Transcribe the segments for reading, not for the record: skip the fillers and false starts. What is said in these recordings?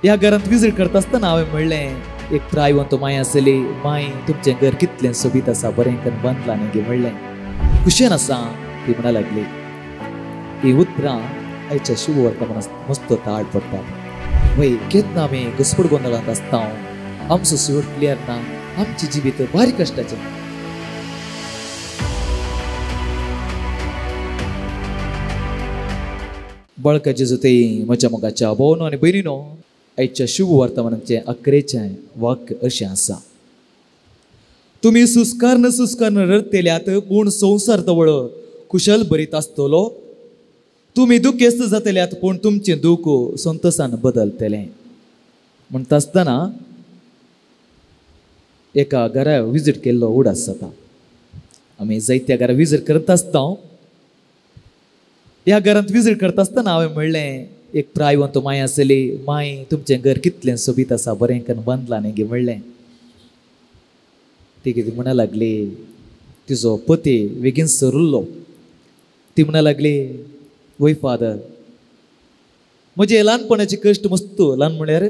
ह्या घरांत विजीट करता आसतना हांवें म्हणलें, एक प्रायवंत माय आसली, माय तुमचें घर कितलें सोबीत आसा, बरें करून बांदलां न्ही म्हणलें, खुशेन आसा. ती म्हणा लागली, ही उतरां आयच्या शुभ वर्तमानात मस्त ताळ पडटात. वय केन्ना आमी घुसपड गोंदळांत आसता, आमचो शेवट क्लियर ना, आमचें जिवीत भारी कश्टाचें. बळकाचे जोते म्हज्या मोगाच्या भोवनो आनी भयणीनो, आयच्या शुभ वर्तमानाचें अकरेचें वाक्य अशें आसा, तुमी सुस्कारण सुस्कारण रडतेल्यात पूण संवसार तवळ कुशल भरीत आसतलो. तुमी दुखेस्त जातल्यात पूण तुमचें दूख संतोसान बदलतलें. म्हणटा आसतना एका घरा विजीट केल्लो उडास जाता. आमी जायत्या घरा विजीट करत आसता. ह्या घरांत विजीट करता आसतना हांवें म्हणलें, एक प्रायवंत माय आसली, माय तुमचें घर कितलें सोबीत आसा, बरें करून बांदलां न्ही म्हणलें. ती कितें म्हणा लागली, तिजो पती बेगीन सरुल्लो. ती म्हणा लागली, वय फादर, म्हजे ल्हानपणाचे कश्ट मस्त, ल्हान म्हळ्यार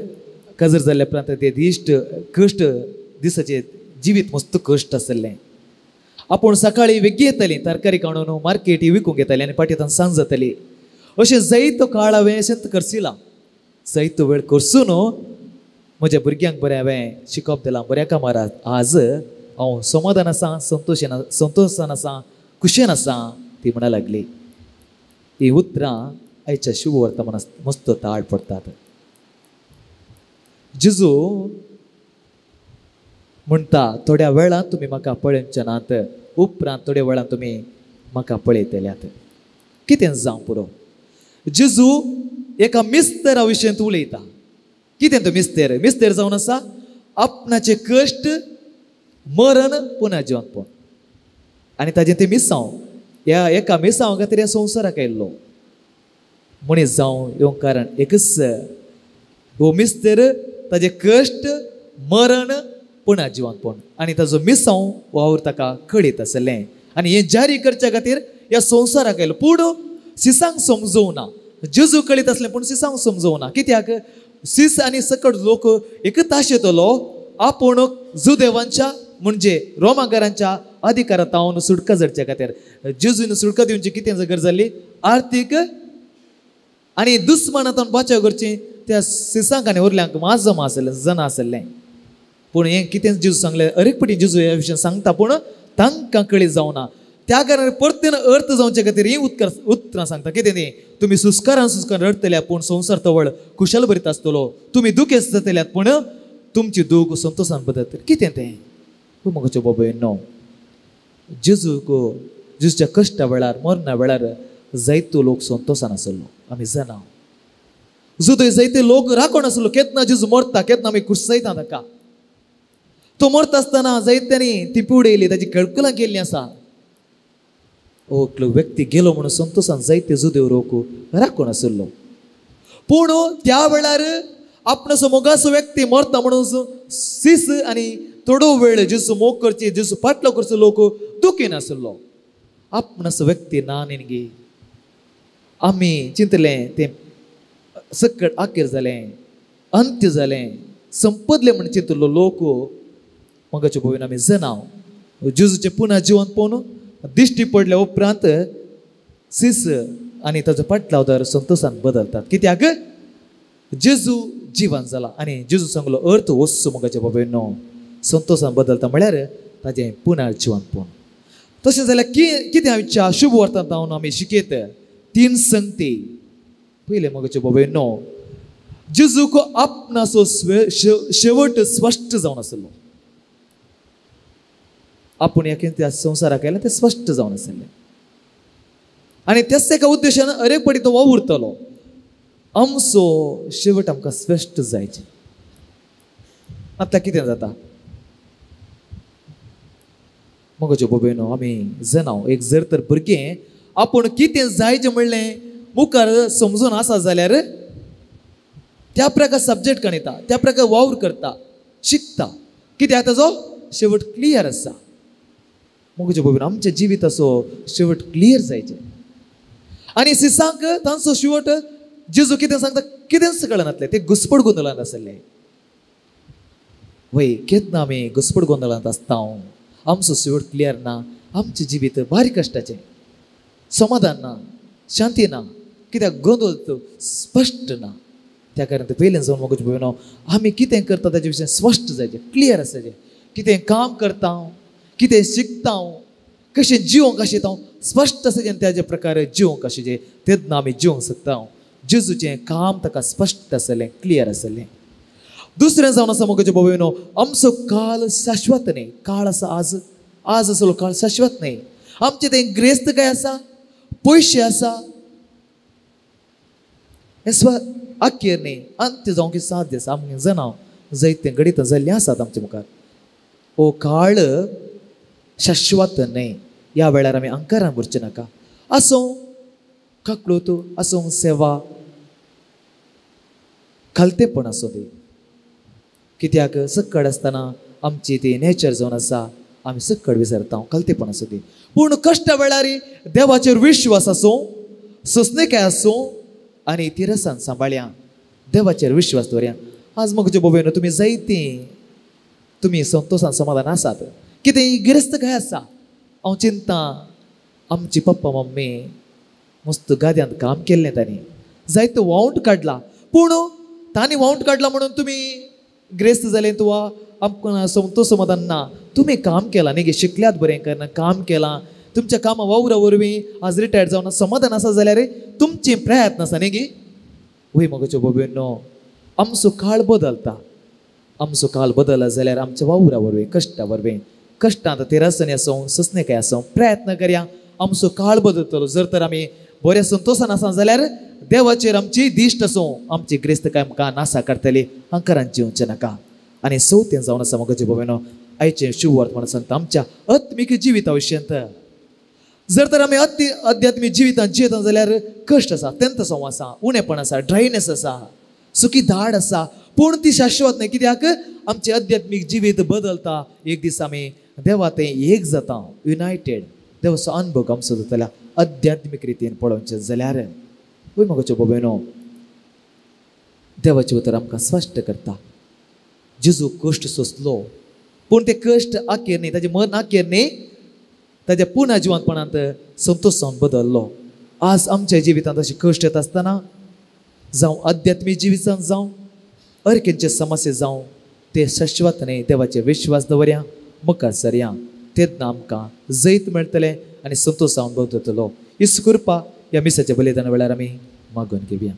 काजर जाल्ल्या उपरांत ते दिश्ट कश्ट दिसाचे जिवीत मस्त कश्ट आसलें. आपूण सकाळी वेगळी येताली, तरकारी काडून मार्केटी विकूंक येताली आनी पाटयेंत सांज जाताली. अशें जायतो काळ हांवें अशेंच करसिलां, जायतो वेळ करसून म्हज्या भुरग्यांक बरें हांवें शिकोवप दिलां, बऱ्या कामार आज हांव समाधान आसा, संतोशेन संतोशान आसा, खुशेन आसा. ती म्हणा लागली. ही उतरां आयच्या शुभ वर्तमानात मस्त ताळ पडटात. जेजू म्हणटा, थोड्या वेळान तुमी म्हाका पळोवचे नात, उपरांत थोड्या वेळान तुमी म्हाका पळयतल्यात. कितें जावं पुरो. जेजू एका मिस्तेरा विशयंत उलयता. कितें तो मिस्तेर? मिस्तेर जावन आसा आपणाचे कश्ट, मरण, पुनः जिवंतपण आनी ताजें तें मिसांव. ह्या एका मिसांव खातीर ह्या संवसाराक आयिल्लो मनीस जावं येवंक कारण एकच, हो मिस्तेर ताजें कश्ट, मरण, पुनः जिवंतपण आनी ताजो मिसांव वावर ताका कळीत आसलें आनी हें जारी करच्या खातीर ह्या संवसाराक आयलो. पूण सिसांक समजोवना, जेजू कळीत आसलें पूण सिसांक समजोवना. कित्याक? सीस आनी सकट लोक एकच आशेतलो आपूण जुदेवांच्या म्हणजे रोमाकारांच्या अधिकारांत हांव सुटका जडच्या खातीर. जेजून सुटका दिवची कितें गरज जाली? आर्थीक आनी दुस्मानांत बाचाव करची त्या सिसांक आनी उरल्यांक माजम आसलें, जना आसलें. पूण हें कितें जेजू सांगलें, अरेक पटी जेजू ह्या विशयान सांगता पूण तांकां कळीत जावना. त्या कारणान परतेन अर्थ जावचे खातीर ही उतरां सांगता. कितें ती? तुमी सुस्कारान सुस्कार रडटल्या पूण संवसार तवळ खुशाल भरीत आसतलो. तुमी दुखेस्त जातल्यात पूण तुमची दूख संतोशान बदलतली. कितें तें? म्हज्या बाबा नो, जेजूक जेजूच्या कश्टा वेळार, मरणा वेळार जायतो लोक संतोशान आसलो. आमी जाणा जुदय जायते लोक राखण आसलो. केन्ना जेजू मरता, केन्ना आमी कुर्सायता ताका. तो मरता आसतना जायत्यांनी ती पिवडयली, ताजी कळकलां केल्लीं आसा. एकलो व्यक्ती गेलो म्हणून संतोशान जायते जुदेव लोक राखून आसलो. पूण त्या वेळार आपणाचो मोगाचो व्यक्ती मरता म्हणून सीस आनी थोडो वेळ जेजू मोग करची, जेजू फाटलो करचो लोक दुखी नासलो. आपणाचो व्यक्ती ना न्ही, आमी चिंतलें तें सकट आखेर जालें, अंत्य जालें, संपदलें म्हण चिंतलो लोक. मोगाचे भोवीन आमी जनाव जेजूचें पुनः जिवंतपण दिश्टी पडल्या उपरांत सीस आनी ताजो पाटलावदार संतोशान बदलतात. कित्याक? जेजू जिवन जाला आनी जेजू सांगलो अर्थ वस्तू मोगाच्या बाबा संतोशान बदलता म्हळ्यार ताजें पुनः जिवंतपण. तशें जाल्यार कितें आमच्या शुभ वर्तमान जावन आमी शिकयत तीन संगती. पयलें मोगाच्या बाबा जेजूक आपणाचो शेवट स्पश्ट जावन आसलो. आपूण ह्या त्या संवसाराक आयलें तें स्पश्ट जावन आसलें आनी त्याच एका उद्देशान अरेक पटी तो वावुरतलो. आमचो शेवट आमकां स्पश्ट जायचें. आतां कितें जाता मोगाच्यो भोबेनो, आमी जनाव एक जर तर भुरगें आपूण कितें जायचें म्हणलें मुखार समजून आसा जाल्यार त्या प्रकार सब्जेक्ट कणयता, त्या प्रकार वावर करता, शिकता. कित्याक? ताजो शेवट क्लियर आसा. मोगाच्यो भोबेनो, आमचें जिवीत असो शेवट क्लियर जायचें आनी सिसांक तांचो शेवट जेजू कितें सांगता कितेंच कळनातलें, ते घुसपड गोंदळांत आसले. वय केन्ना आमी घुसपड गोंदळांत आसता, आमचो शेवट क्लियर ना, आमचें जिवीत भारी कश्टाचें, समाधान ना, शांती ना, कित्याक गोंदळ स्पश्ट ना. त्या कारण ते पयलें जावन म्हाका पळयना आमी कितें करता ताजे विशय स्पश्ट जायचें, क्लियर आसाचें. कितें काम करता, कितें शिकता, कशें जिवंक आशिता स्पश्ट आसाचें आनी त्याजे प्रकारे जिवंक आशिचें तेन्ना आमी जिवंक शकता. जेजूचें काम ताका स्पश्ट आसलें, क्लियर आसलें. दुसरें जावन आसा म्हज्या बाबा, आमचो काळ शाश्वत न्ही. काळ आसा आज, आज आसलो काळ शाश्वत न्ही. आमचें तें ग्रेस्त काय आसा, पयशे आसा, हें स्व अखेर न्ही, अंत्य जावंक साध्य आसा. आमगें जनाव जैतें घडीत जाल्लें आसात आमचे मुखार. हो काळ शाश्वत न्ही. ह्या वेळार आमी अंकारान भरचें नाका. आसूं काकळूत, आसूं सेवा, खालतेपण आसूं ती. कित्याक सक्कड आसतना आमची ती नेचर जावन आसा, आमी सक्कड विसरता, खालतेपण आसूं ती. पूण कश्टा वेळार देवाचेर विश्वास आसूं, सोंसणीकाय आसूं आनी तिरसान सांबाळया, देवाचेर विश्वास दवरया. आज म्हज्या बाबा तुमी जायतीं तुमी संतोशान समाधान आसात, कितें गिरेस्त काय आसा. हांव चिंता आमची पप्पा मम्मी मस्त गाद्यांत काम केल्लें, तांणी जायतो वावंट काडला, पूण तांणी वावंट काडला म्हणून तुमी ग्रेस्त जालें तुवा आमकां संतोश समाधान ना. तुमी काम केलां न्ही, शिकल्यात बरें करना, काम केलां, तुमच्या कामां वावरा वरवीं आज रिटायर्ड जावन समाधान आसा जाल्यार तुमचें प्रयत्न आसा न्ही गी. वय म्हज्या बाबा, आमचो काळ बदलता. आमचो काळ बदलला जाल्यार आमच्या वावरा वरवीं, कश्टा वरवीं, कश्टांत तिरासनी आसूं, सोंसणीकाय आसूं, प्रयत्न करया, आमचो काळ बदलतलो. जर तर आमी बऱ्या संतोशान आसा जाल्यार देवाचेर आमची दिश्ट आसूं, आमची ग्रेस्तकाय आमकां नासा काडटली, अंकारान जिवचें नाका. आनी चवथें जावन आसा म्हज्या बाबांनो, आयचें शुभवार्त म्हणून सांगता आमच्या आत्मीक जिविता विशयांत. जर तर आमी अध्यात्मीक जिवितांत जियेता जाल्यार कश्ट आसा, अत्यंत सव आसा, उणेपण आसा, ड्रायनेस आसा, सुकी धाड आसा, पूण ती शाश्वत न्ही. कित्याक आमचें अध्यात्मीक जिवीत बदलता. एक दीस आमी देवा तें एक जाता, युनायटेड. देवाचो अनुभव आमचो जातल्या अध्यात्मीक रितीन पळोवचें जाल्यार. वय म्हज्या बाबांनो, देवाचें उतर आमकां स्पश्ट करता. जेजू कश्ट सोंसलो, पूण ते कश्ट अखेर न्ही, ताजें मन अखेर न्ही, ताज्या पुना जिवंतपणांत संतोश जावन बदल्लो. आज आमच्या जिवितांत अशें कश्ट येता आसतना, जावं अध्यात्मीक जिवितांत जावं, अर्केंचे समस्या जावं, ते शाश्वत न्ही. देवाचे विश्वास दवरया, मुखार सरया, तेन्ना आमकां जैत मेळटलें आनी संतोश जावन बदलतलो. इसू कृपा ह्या मिसाच्या बलिदाना वेळार आमी मागून घेवया.